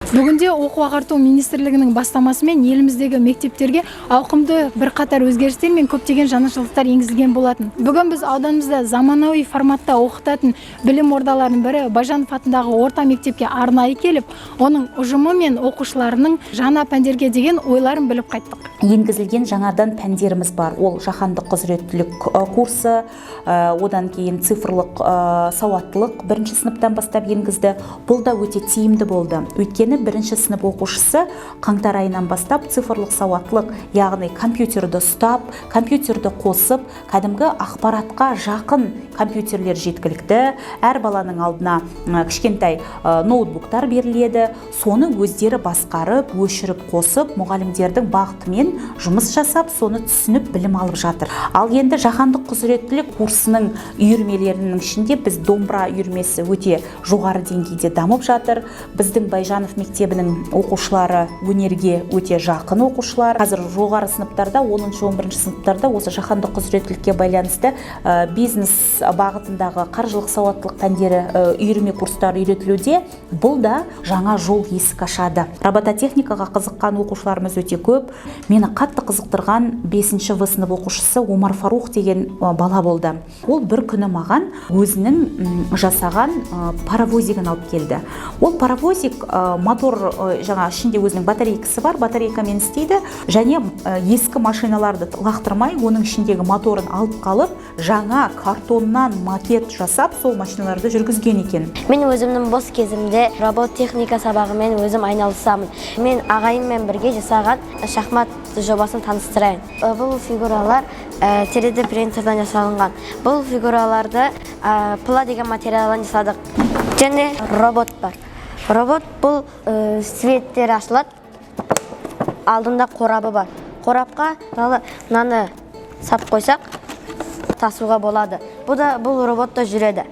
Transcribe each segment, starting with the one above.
Бүгінде оқу ағарту министрлігінің бастамасымен еліміздегі мектептерге ауқымды бірқатар өзгерістер мен көптеген жаңашылдықтар енгізілген болатын. Бүгін біз ауданымызда заманауи форматта оқытатын білім ордаларының бірі Байжанов атындағы орта мектепке арнайы келіп, оның ұжымы мен оқушыларының жаңа пәндерге деген ойларын біліп қайттық. Енгізілген жаңадан пәндеріміз бар. Ол жаһандық құзыреттілік курсы, одан кейін цифрлық сауаттылық бірінші сыныптан бастап енгізді. Бұл да өте тиімді болды. Өйткені бірінші сынып оқушысы қаңтар айынан бастап цифрлық сауаттылық, яғни компьютерді ұстап, компьютерді қосып, кәдімгі ақпаратқа жақын компьютерлер жеткілікті. Әр баланың алдына кішкентай ноутбуктар беріледі. Соны өздері басқарып, өшіріп, қосып, мұғалімдердің бағытымен жұмыс жасап, соны түсініп, білім алып жатыр. Ал енді жаһандық құзыреттілік курсының үйірмелерінің ішінде біз домбыра үйірмесі өте жоғары деңгейде дамып жатыр. Біздің Байжанов мектебінің оқушылары өнерге өте жақын оқушылар. Қазір жоғары сыныптарда, 10-11 сыныптарда осы жаһандық құзыреттілікке байланысты бизнес бағытындағы қаржылық сауаттылық пәндері, үйірме курстары үйретілуде. Бұл да жаңа жол есік ашады. Робототехникаға қызыққан оқушыларымыз өте көп. Мені қатты қызықтырған 5 В сынып оқушысы Омар Фарух деген бала болды. Ол бір күні маған өзінің жасаған паровозигін алып келді. Ол паровозик мотор, жаңа ішінде өзінің батарейкасы бар, батарейкамен істейді және ескі машиналарды лақтырмай, оның ішіндегі моторын алып қалып, жаңа картоннан макет жасап, сол машиналарды жүргізген екен. Мен өзімнің бос кезімде робототехника сабағымен өзім айналысамын. Мен ағайыммен бірге жасаған шахмат жобасын таныстырайын. Бұл фигуралар 3D принтерден жасалынған. Бұл фигураларды пла деген материалдан жасадық. Және робот бар. Робот бұл светтері ашылады. Алдында қорабы бар. Қорапқа мысалы мынаны сап қойсақ, тасуға болады. Бұл да, бұл робот та жүреді.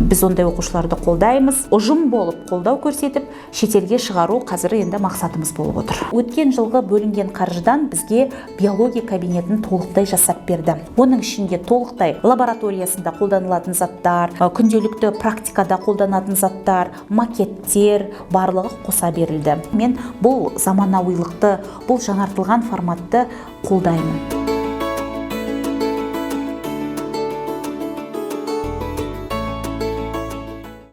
Біз ондай оқушыларды қолдаймыз. Ұжым болып қолдау көрсетіп, шетелге шығару қазір енді мақсатымыз болып отыр. Өткен жылғы бөлінген қаржыдан бізге биология кабинетін толықтай жасап берді. Оның ішінде толықтай лабораториясында қолданылатын заттар, күнделікті практикада қолданатын заттар, макеттер барлығы қоса берілді. Мен бұл заманауилықты, бұл жаңартылған форматты қолдаймын.